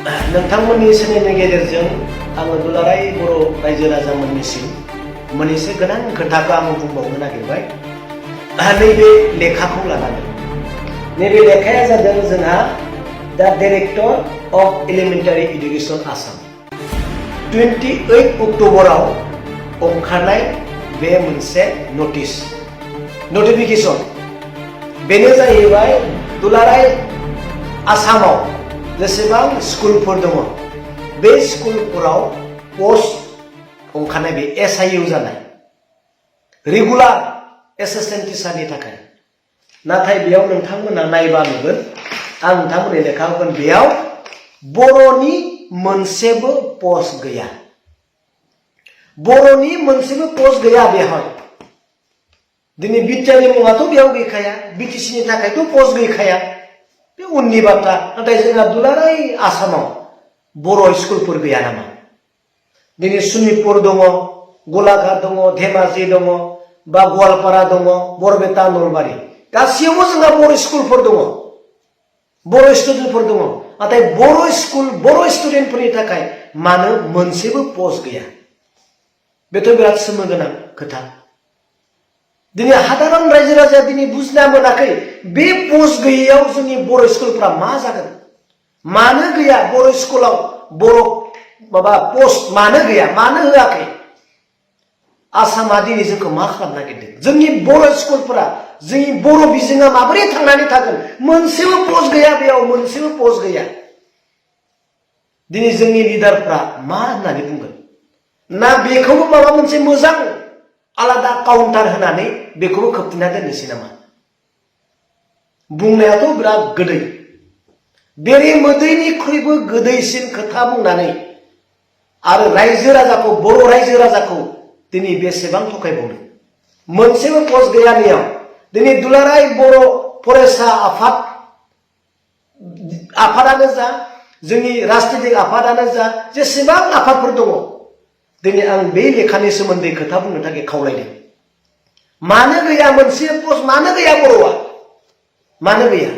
नोंथांमोननि सोलोंनायनि गेजेरजों आङो दुलाराय बर' रायजो राजामोननिसिम मोननैसो गोनां खोथाखौ आं बुंबावनो नागिरबाय नैबे लेखाखौ लानानै। नैबे लेखाया जादों जोंहा द director of elementary education Assam 28 अक्ट'बराव ओंखारनाय बे मोनसे नटिफिकेसन। बेनो जाहैबाय दुलाराय आसामाव जेसेबां स्कुलफोर दङ बे स्कुलफोराव पस्ट ओंखारनाय बे SIU जानाय रेगुलार एसिस्टेन्ट टिचारनि थाखाय। नाथाय बेयाव नोंथांमोना नायबा नुगोन, आं नोंथांमोननि लेखा होगोन, बेयाव बर'नि मोनसेबो पस्ट गैया। बर'नि मोनसेबो पस्ट गैया बेहाय। दिनै बिटिआरनि मुङाथ' बेयाव गैखाया, BTCनि थाखायथ' पस्ट गैखाया, बे उननि बाथ्रा। नाथाय जोंहा दुलाराय आसामाव बर' स्कुलफोर गैया नामा? दिनै सनितपुर दङ, गलाघाट दङ, धेमाजि दङ, बा गवालपारा दङ, बरपेटा, नलबारि, गासैयावबो जोंहा बर' स्कुलफोर दङ, बर' स्टुडेन्टफोर दङ। नाथाय बर' स्कुल, बर' स्टुडेन्टफोरनि थाखाय मानो मोनसेबो पस्ट गैया? बेथ' बिराद सोमोनांथाव खोथा। दिनै हादारन रायजो राजाया दिनै बुजिना मोनाखै बे पस्ट गैयैयाव जोंनि बर' स्कुलफ्रा मा जागोन? मानो गैया बर' स्कुलाव बर' पस्ट मानो गैया? मानो होआखै? आसामा दिनै जोंखौ मा खालामनो नागिरदों? जोंनि बर' स्कुलफोरा, जोंनि बर' बिजोङा माबोरै थांनानै थागोन? मोनसेबो पस्ट गैया, बेयाव मोनसेबो पस्ट गैया। दिनै जोंनि लिडारफ्रा मा होननानै बुंगोन? ना बेखौबो माबा मोनसे मोजां आलादा काउन्टार होनानै बेखौबो खोबथेना दोननोसै नामा? बुंनायाथ' बिराद गोदै, बेरे मोदैनिख्रुइबो गोदैसिन खोथा बुंनानै आरो रायजो राजाखौ, बर' रायजो राजाखौ दिनै बेसेबां थगायबावदों? मोनसेबो पस्ट गैयानियाव दिनै दुलाराय बर' फरायसा आफादानो जा, जोंनि राजनितिक आफादानो जा, जेसेबां आफादफोर दङ, दिनै आं बे लेखानि सोमोन्दै खोथा बुंनो थाखाय खावलायदों। मानो गैया मोनसे पस्ट? मानो गैया बर'आ? मानो गैया?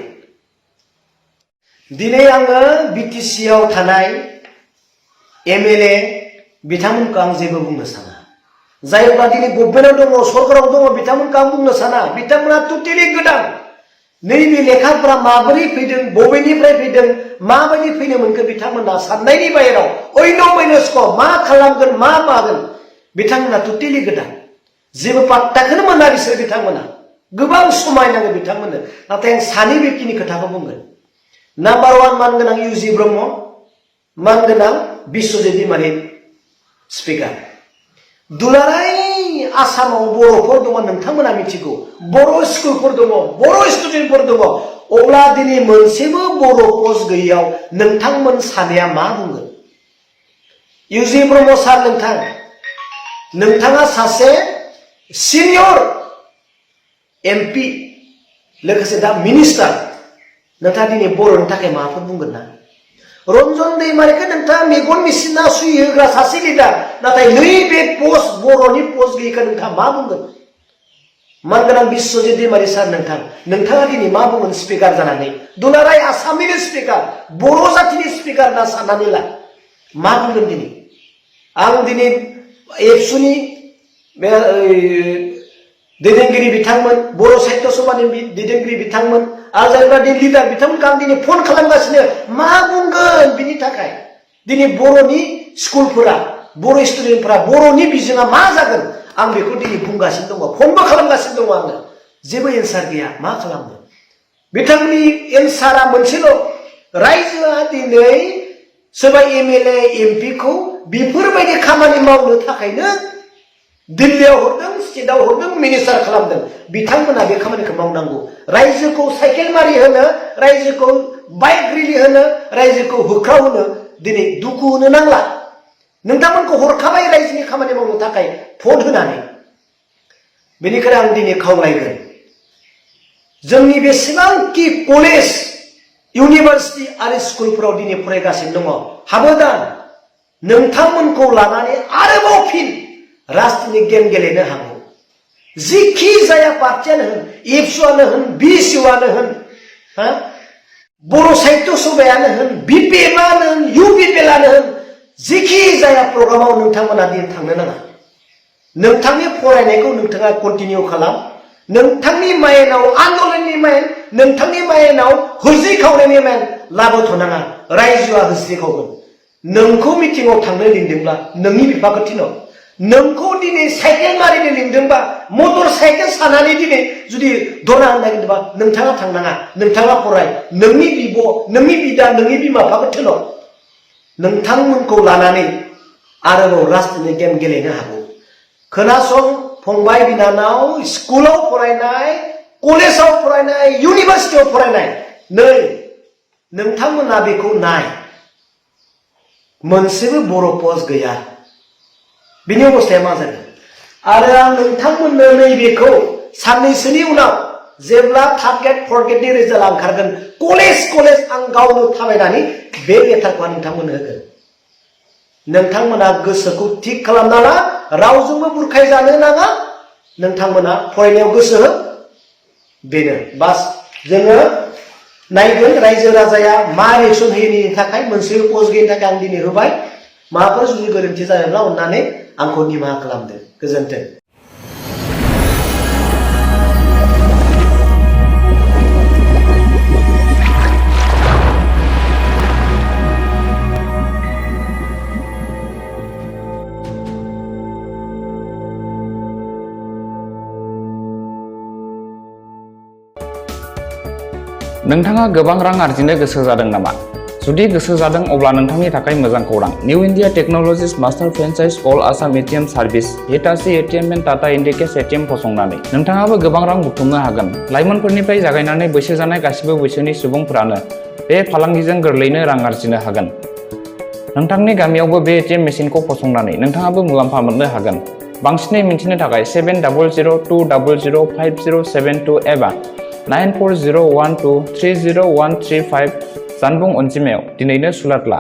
दिनै आङो BTCआव थानाय MLA बिथांमोनखौ आं जेबो बुंनो साना। जायफ्रा दिनै गभर्नमेन्टआव दङ, सरकाराव दङ, बिथांमोनखौ आं बुंनो साना। बिथांमोना टटेलि गोदान। नैबे लेखाफ्रा माबोरै फैदों, बबेनिफ्राय फैदों, माबायदि फैनो मोनखो, बिथांमोना साननायनि बाहेराव अयन' मा खालामगोन, मा मागोन, बिथांमोना टटेलि गोदान। जेबो पात्ताखौनो मोना बिसोर बिथांमोना। गोबां समाय नांगौ बिथांमोननो। नाथाय आं सानै व्यक्तिनि खोथाखौ बुंगोन। नाम्बार 1 मानगोनां UG ब्रह्म, मानगोनां बिश्वजित दैमारि स्पिकार। दुलाराय आसामाव बर'फोर दङ, नोंथांमोना मिथिगौ, बर' स्कुलफोर दङ, बर' स्टुडेन्टफोर दङ। अब्ला दिनै मोनसेबो बर' पस्ट गैयैयाव नोंथांमोन सानैया मा बुंगोन? UG ब्रह्म सार, नोंथाङा सासे सिनियर MP, लोगोसे दा मिनिस्टार, नोंथाङा दिनै बर'नि थाखाय माबाफोर बुंगोन ना? रन्जन दैमारिखौ नोंथाङा मेगन मिसिना सुइ होग्रा सासे लिडार, नाथाय नैबे पस्ट, बर'नि पस्ट गैयैखौ नोंथाङा मा बुंगोन? मानगोनां बिश्वजित दैमारि सार, नोंथाङा दिनै मा बुंगोन स्पिकार जानानै? दुलाराय आसामनिनो स्पिकार, बर' जाथिनि स्पिकार ना साननानै ला। मा बुंगोन दिनै? आं दिनै एबसुनि दैदेनगिरि बिथांमोन, बर' साहित्य सभानि दैदेनगिरि बिथांमोन, आरो जायफ्रा लिडार बिथांमोनखौ आं दिनै फन खालामगासिनो, मा बुंगोन बिनि थाखाय? दिनै बर'नि स्कुलफोरा, बर' स्टुडेन्टफोरा, बर'नि बिजोङा मा जागोन? आं बेखौ दिनै बुंगासिनो दङ, फनबो खालामगासिनो दङ आङो। जेबो एन्सार गैया। मा खालामनो? बिथांनि एन्सारा मोनसेल', रायजोआ दिनै सोरबा MLA MP खौ बेफोरबायदि खामानि मावनो थाखायनो दिल्लीयाव हरदों, स्टेटआव हरदों, मिनिस्टार खालामदों। बिथांमोना बे खामानिखौ मावनांगौ। रायजोखौ साइकेल मारि होनो, रायजोखौ बाइक रिलि होनो, रायजोखौ होख्राव होनो दिनै दुखु होनो नांला। नोंथांमोनखौ हरखाबाय रायजोनि खामानि मावनो थाखाय भट होनानै। बेनिखायनो आं दिनै खावलायगोन, जोंनि बेसेबांखि कलेज, इउनिभार्सिटि आरो स्कुलफोराव दिनै फरायगासिनो दङ, हाबोदान, नोंथांमोनखौ लानानै आरोबाव फिन राजनितिक गेम गेलेनो हागौ। जिखि जाया पार्टियानो होन, एबसुआनो होन, BSUआनो होन, बर' साहित्य सभायानो होन, BPMआनो होन, मेलानो होन जिखि जाया प्रग्रामाव नोंथांमोना दिन थांनो नाङा नोंथांनि फरायनायखौ नोंथाङा कन्टिनिउ खालाम नोंथांनि माइन्डआव आन्दलननि माइन्ड नोंथांनि माइन्डआव होजै खावनायनि माइन्ड लाबोथ'नाङा रायजोआ होजै खावगोन नोंखौ मिटिंआव थांनो लिंदोंब्ला नोंनि बिफाखौ थिनहर नोंखौ दिनै साइकेल मारिनो लिंदोंबा मटर साइकेल सानानै दिनै जुदि दना होनो नागिरदोंबा नोंथाङा थांनाङा नोंथाङा फराय नोंनि बिब' नोंनि बिदा नोंनि बिमा बिफाखौ थिनहर नोंथांमोनखौ लानानै आरोबाव राजनितिक गेम गेलेनो हागौ खोनासं फंबाय बिनानाव स्कुलाव फरायनाय कलेजाव फरायनाय इउनिभार्सिटियाव फरायनाय नै नोंथांमोना बेखौ नाय मोनसेबो बर' पस्ट गैया बिनि अबस्थाया मा जागोन आरो आं नोंथांमोननो नैबेखौ साननैसोनि उनाव जेब्ला थार्ड ग्रेड फर्थ ग्रेडनि रिजाल्ट ओंखारगोन कलेज आं गावनो थाबायनानै बे लेटारखौ आं नोंथांमोननो होगोन नोंथांमोना गोसोखौ थिग खालामना ला रावजोंबो बुरखायजानो नाङा नोंथांमोना फरायनायाव गोसो हो बेनो बास जोङो नायगोन रायजो राजाया मा रिएक्सन होयैनि थाखाय मोनसे पस्ट गैयिनि थाखाय आं दिनै होबाय माबाफोर जुदि गोरोन्थि जायोब्ला अननानै आंखौ निमाहा खालामदो गोजोन्थों नोंथाङा गोबां रां आर्जिनो गोसो जादों नामा? जुदि गोसो जादों अब्ला नोंथांनि थाखाय मोजां खौरां new India technologies master franchise all Assam ATM service Hitachi ATM and Tata Indicash ATM फसंनानै नोंथाङाबो गोबां रां बुथुमनो हागोन लाइमोनफोरनिफ्राय जागायनानै बैसो जानाय गासिबो बैसोनि सुबुंफोरानो बे फालांगिजों गोरलैनो रां आर्जिनो हागोन नोंथांनि गामियावबो बे एटिएम मेसिनखौ फसंनानै नोंथाङाबो मुलाम्फा मोननो हागोन बांसिनै मिन्थिनो थाखाय 7002005072 एबा 9401230135 जानबुं अनजिमायाव दिनैनो सुलाद ला